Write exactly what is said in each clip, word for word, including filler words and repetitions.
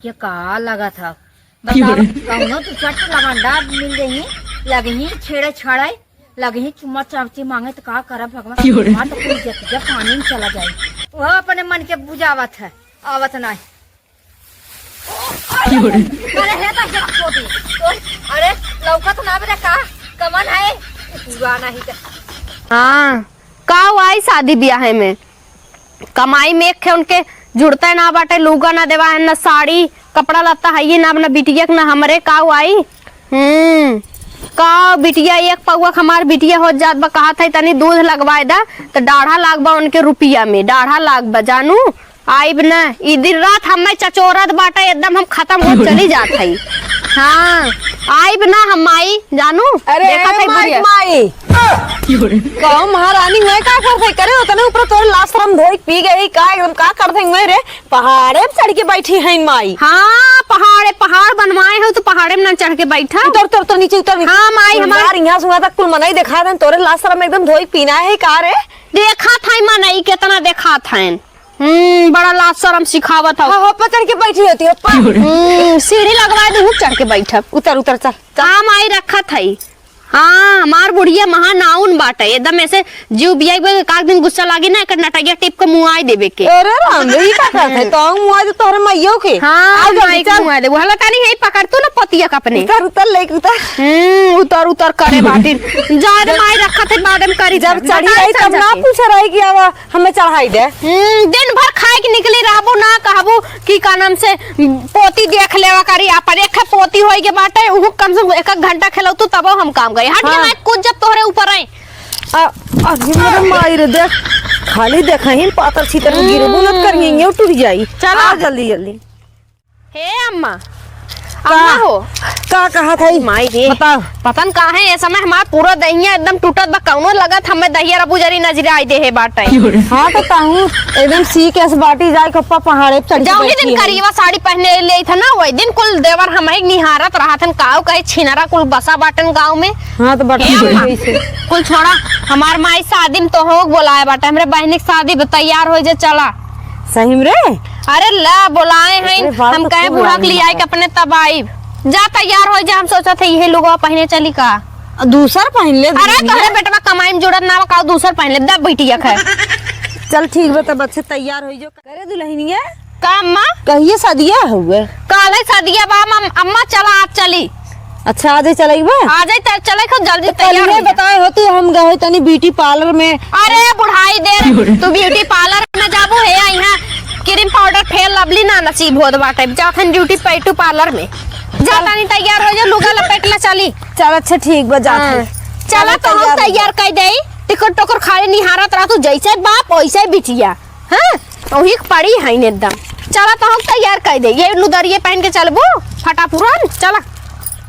ये का लगत ह? बताओ, कौनो तो चट लवंडा मिल गई, लगही छेड़े छाड़े, लगही चुम्मा चाची मांगे तो का करब भगवान? क्यों रे? हमार तो कुल जतिया पानी में चला जाई। वो अपने मन के बुझावत है, आवत नाही। क्यों रे? अरे हे तो जब को दी। तो, अरे लौकत ना बरे का? कमन है? पूरा नहीं तो। हाँ, का हुआ ई शादी ब्याह में? कमाई में एक खे उनके जुड़ते ना बाटे, लूगा ना देवा है, ना साड़ी, कपड़ा लत्ता है ये ना, अपना बिटिया के ना हमरे, का हुआ ई? हम्म, का बिटिया एक पौआ हमार बिटिया होत जात बा, कहत है तनी दूध लगवाए दा, त डाढ़ा लाग बा उनके रुपिया में, डाढ़ा लाग बा, जानू। आइब ना, ई दिन रात हमें चचोरत बाटे, एकदम हम खतम हो चली जात है। हाँ, आइब ना हम माई, जानू। अरे देखत है माई, बुढ़िया। माई। क्यों रे? कहूँ महारानी हुए का करत है? करे उतने ऊपर तोरे लाज शरम धोई पी गई का? एकदम का करत है हुए रे? पहाड़े पे चढ़ के बैठी है माई। हाँ, पहाड़े, पहाड़ बनवाए हो तो पहाड़े में ना चढ़ के बैठा। उतर, उतर, उतर नीचे, उतर नीचे। हाँ, माई, हमार यार, यहाँ से वहाँ तक कुल मनई देखा देन, तोरे लाज शरम एकदम धोई पीना है का रे? देखा था मनई, कितना देखा था। हम्म, बड़ा लाज शरम सिखावत हो। हाँ, हो, पर चढ़ के बैठी होती हो, पर। हम्म, सीढ़ी लगवा दे, हूँ चढ़ के बैठब। उतर, उतर, चल, चल। हाँ, माई रखत है। हाँ, हमार बुढ़िया महानाउन बाटे, एकदम ऐसे जीव बिया के एक आध दिन गुस्सा लागी ना, एकर नटैया टिप के मुआई देबे के। अरे राम रे, ई का करत है? तो मुआई दे तोहरे मइयो के। हाँ, आ जल्दी माई के चल। मुआई देबे। हला तानी है, पकड़ तू ना पतिया का अपने। उतर, उतर, लेके उतर। हम्म, उतर, उतर करे बाटिन। जा रे माई, रखत है, बाद में करी। जब चढ़ी रही तब ना पूछे रही कि अब हमें चढ़ाई दे। हम्म, दिन भर खाए के निकली रहबू ना, कहबू कि का नाम से पोती देख लेवा करी, आपन एक पोती होई के बाटे, उहु कम से कम एक, एक घंटा खेलौतू तबो हम काम करी। हट के हाँ। ना कूद जब तोहरे ऊपर आई। आ, अभी मेरे माई रे देख, खाली देखा ही पातर छीतर में गिरबू न करिए, यूं टूट जाई। चला। आ जल्दी जल्दी। हे अम्मा, का? अम्मा हो। का कहत है? माई रे। बताओ। पता न काहे ये समय हमार पूरा दहिया एकदम टूटत बा, कौनो लगत हमें दहिया रबू जरी नजर आई देहे बाटे। हाँ तो ताहू एकदम सी के बाटी जाए के पप्पा पहाड़े पे चढ़ के जाऊंगी बैठी दिन है। करीबा साड़ी पहने ले था ना, वही दिन कुल देवर हम ही निहारत रहत हन, काऊ कहे छिनरा कुल बसा बाटन गाँव में। हाँ तो बटन ए अम्मा, कैसे? कुल छोड़ा, हमार माई शादी में तो हो बोलाए बाटे, हमरे बहनी के शादी बा, तैयार हो जे चला। सही में रे? अरे ला, बोलाए हैं, अरे वाह, हम तो कहे तू बूढ़ा के आई लियाए ना। के अपने तब आइब। जा तैयार हो जा, हम सोचत है इहे लुगवा पहने चली का। दूसर पहन ले अरे दुल्हनिया। तोहरे बेटवा कमाई में जुड़त ना बा, का दूसर पहन ले, दब बिटिया खाए। चल ठीक बा, तब अच्छे तैयार हो जो। करे दुल्हनिया। का अम्मा? कहिए सदिया हुए? काले सदिया बा, अम-, अम्मा चला आज चली। अच्छा, आजे चलइबे? आजे त चले को जल्दी तो तैयार कल हो में जा। बताए हो तू, हम गए तनी ब्यूटी पार्लर में। अरे बुढ़ाई दे, तू ब्यूटी पार्लर में जाबू है या यहाँ क्रीम पाउडर फेयर लवली ना नसीब होत बाटे, जाथन ब्यूटी पैटू पार्लर में। जा तनी तैयार हो जा, लुगा लपेट ला चली। चल अच्छा ठीक बा, जात हाँ। हई। चला चलो तो हम तैयार हो तैयार जा। कर दे, टिकट टोकर खाली निहारत रह तू, जैसे बाप वैसे बिटिया। हाँ, वही के पड़ी है एकदम। चला तो हम तैयार कर दे। ये लुदरिये पहन के चलबू फटाफुरन, चला।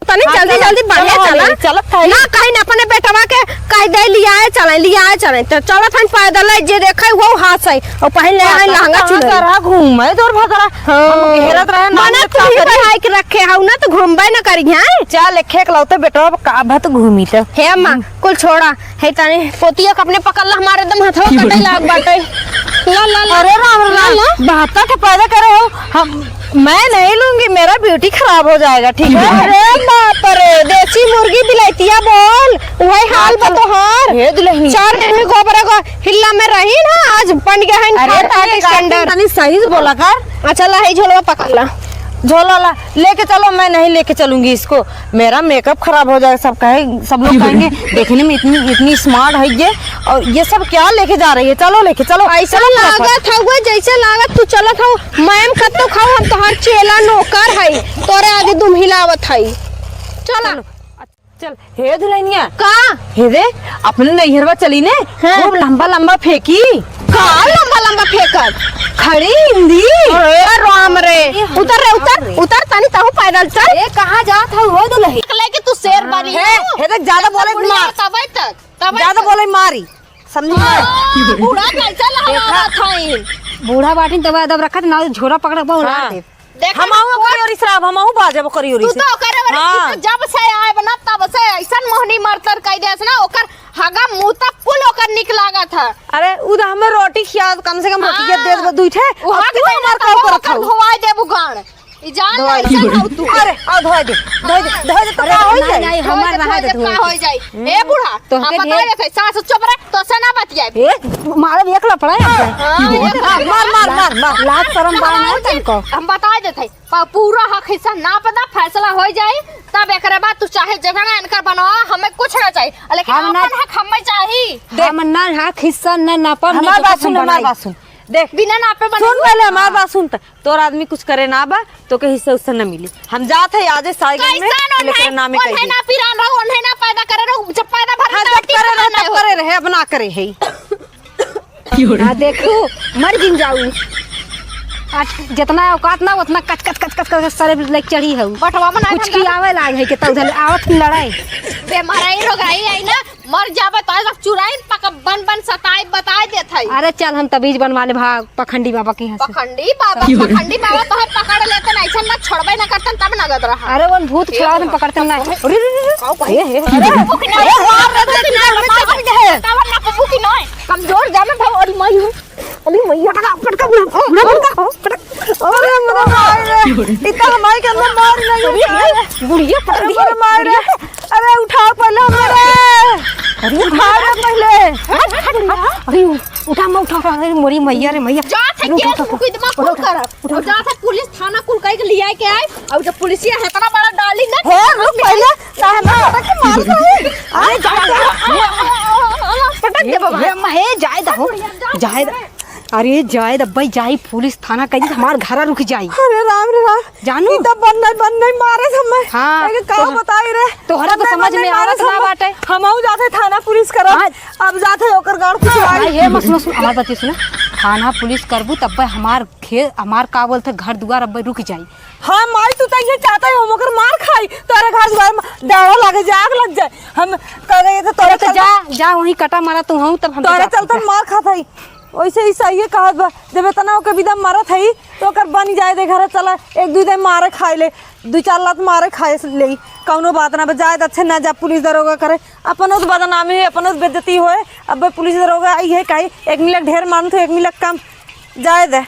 तनी हाँ, जल्दी, चला, जल्दी बढ़िया चला, चला। हले, चलत हई। ना कहीं ना अपने बेटवा के कह दे लियाए चले, लियाए चले। तो चलत हन पैदल, जे देखे वो हाथ से। और पहन ले हाँ, हन तो लहंगा कहाँ चुनरी। करा घूमे तोर भतरा? हाँ। हम घेरत रहे ना, मने हम तू ही का करी? पढ़ाई के रखे हऊ ना तो घूमबे ना करी, हैं? चल, एक एकलौते बेटवा का भत घूमी तो। हे अम्मा, कुल छोड़ा। हे तनी पोतिया के अपने पकड़ ला, हमारे एकदम हथवा कटे लाग बाटे। ला, ला, ला। अरे राम, ला, राम, ला। बहत्तर ठे पैदा करे हो, हम, मैं नहीं लूंगी, मेरा ब्यूटी खराब हो जाएगा, ठीक है? अरे बाप रे, देसी मुर्गी बिलैतिया बोल, वही हाल बा तोहार। हे दुल्हनी। चार दिन में गोबरा को हिल्ला में रही ना, आज बन गया है अरे खाट तनी आर्ट स्टैंडर्ड। तनी सही से बोला कर। अच्छा ला, हे झोलवा पकड़ ला। झोला ला, लेके चलो, मैं नहीं लेके चलूंगी इसको, मेरा मेकअप खराब हो जाएगा। सब कहे, सब लोग कहेंगे, "देखने में इतनी, इतनी स्मार्ट है ये, और ये सब क्या लेके जा रही है? चलो लेके चलो, ऐसा चलो फटाफट।" लागत हउए जैसे लागत तू चलत हऊ, मैम कत्तो खाऊ, हम तोहार चेला नौकर हई, तोरे आगे दुम हिलावत हई। चला। चलो। चल, हे दुल्हनिया। का? हे दे, अपने नैहरवा चली ने, हाँ। खूब लंबा लंबा फेंकी। का लंबा लंबा फेंकत? खड़ी हिंदी। अरे राम रे, उतर रे, उतर, उतर तनी तहु पैदल चल। ए, कहाँ जात हऊ हो दुल्हन? निकले कि तू शेर बनी हे, हो। हे देख, ज्यादा बोले बुढ़िया मार। तबे तक, तबे ज्यादा तक। बोले मारी, समझी? हाँ, बूढ़ा कैसे लहरावत हईन? बूढ़ा बाटिन तब अदब रखत ना, झोरा पकड़ के उड़ा हाँ। दे। देखा हमहू ना, ओकरी ओरी से रहब, हमहू बाजब ओकरी ओरी तू से। तो ओकरे ओरी हाँ। से, जब से आए बना तब से ऐसन मोहनी मरतर कह देस ना, ओकर हगा मुंह तक कुल ओकर निक लागत है। अरे उ तो हमें रोटी खिया, कम से कम रोटी के हाँ। दे दे दुई ठे। उ और हाथ तू में हमार ना का तब करत ओकर हऊ? धोवाई देबू गाड़। ई जान धोए ले, दे। ऐसन हो तू। अरे, आओ धोए दे, धोए दे, धोए दे, तो अरे, का होई नहीं, जाई? नहीं, धोए हमार दे, रहा धोए दे, दे, का धोए। होई जाई? हम्म। ए बूढ़ा, तो हम के बताए देत है, सास चुप रहे, तो से ना बतियाए। ए, मारब एक लफड़ा है। हाँ, एक लफड़ा। मार, मार, मार, मार। लाज शरम बा ना तुमको। हम बताए देत है, प-, पूरा हक हिस्सा नाप दा, फैसला होई जाई, तब एकरे बाद तू चाहे जगह ना इनकर बनवा, हमें कुछ ना चाहिए, लेकिन हम ना अपन हक हमें चाहिए। देख, हम ना हक हिस्सा ना नापब, ना हमार तो बात हम सुन, हमार बनाई। बात सुन। देख, बिना नापे बने सुन हुए। पहले हमार बात सुन त। तोर आदमी कुछ करे ना बा, तोके हिस्सा उस्सा न मिली। हम जात है आजे साइकिल में, कैसन ओन्हे, लेकर नामे ओन्हे कह दी। ना पिरान रहो, ओन्हे ना पैदा करे रहो, जब पैदा भरे हाँ, तो जब करे रहे, तब करे रहे, अब ना करे है। आ देखू, मर जिन जाऊ। आ जितना औकात ना, उतना कच, कच, कच, कच, कच, सरे लेके चढ़ी है। बटवा में ना कुछ की आवे लाग है कि तब उधर आवत ही लड़ाई। बेमाराई रोगाई आई ना, मर जाबे तो तक चुराई पक-, बन बन सताई बताए देत है। अरे चल, हम तबीज बनवा ले भा पखंडी बाबा के यहाँ से। पखंडी बाबा, पखंडी बाबा तो है पकड़ लेते ना, ऐसा ना छोड़बे ना करते तब नगद रहा। अरे वो भूत खिलाओ तुम पकड़ते ना। अरे, अरे, अरे, अरे, अरे, अरे, अरे, अरे, अरे, अरे, अरे, अरे, अरे, अरे, अरे, अरे, अरे, अरे, अरे, कमजोर जामे भाव अरे माई हो। अरे मैया, पटका, पटका, बुढ़ा, बुढ़ा, पटका, पटका। अरे मोरे माई रे, ई तो हमारे के अंदर मार नहीं अरे, है। बुढ़िया पटक अरे दिया, मोरे माई रे, बुढ़िया। अरे उठाओ पहले हमारे। अरे उठाओ रे पहले। हट, हट, हट। अरे उठा, मैं उठा, उठा, अरे मोरी मैया रे मैया। जात है अरे उठा, केस उठा, मुकदमा उठा, कुल उठा, करब। उठा, और जात है पुलिस थाना कुल कह के लिया के आए। और जब पुलिसिया है इतना बड़ा डाली ना। हे, रुक पहले, काहे ना पटक के मार रहे? अरे, जा, जा। पटक दे बाबा। हे, हे, जाए दहो। जाए द-, अरे, जाए द, अब्बई जाई, पुलिस थाना कही, हमार घरा रुक जाई। अरे राम रे राम। जानू? ई तो बन नहीं, बन नहीं मारे समय। हाँ, अरे, का तो बताई रे? तोहरा तो बन नहीं, समझ बन में नहीं मारे आवत ना समय। बाटे। हमहू जाते थाना पुलिस करब। हाँ। अब जाते ओकर गाड़ कुछ हाँ, भाई। हे, मत सुनो, सुनो, हमार बात सुनो। थाना पुलिस करबू, तब हमार खे-, हमार का बोलते, घर दुआर अब्बे रुक जाई। हाँ माई, तू तो ये चाहता है हम ओकर मार खाई, तोरे घर दुआर में डाड़ा लागे जाए, आग लग जाए। हम कह गए तो तोरे अरे तो चलते जा, जा वहीं कटा मारा तू हूँ, तब हम तोरे जाते चलते हैं। मार खात है। वैसे ही सही है कहत बा, जब इतना ओके विदा मारत है तो ओकर बनी जाए दे घर, चला एक दू दे मारे खाए ले, दू चार लात मारे खाए ले, कौनो बात ना बा, जाए दे, अच्छे ना जा पुलिस दरोगा करे, अपनो तो बदनामी है, अपनो तो बेइज्जती होए। अब पुलिस दरोगा आई है काई, एक मिलक ढेर मानत हो, एक मिलक कम, जाए दे।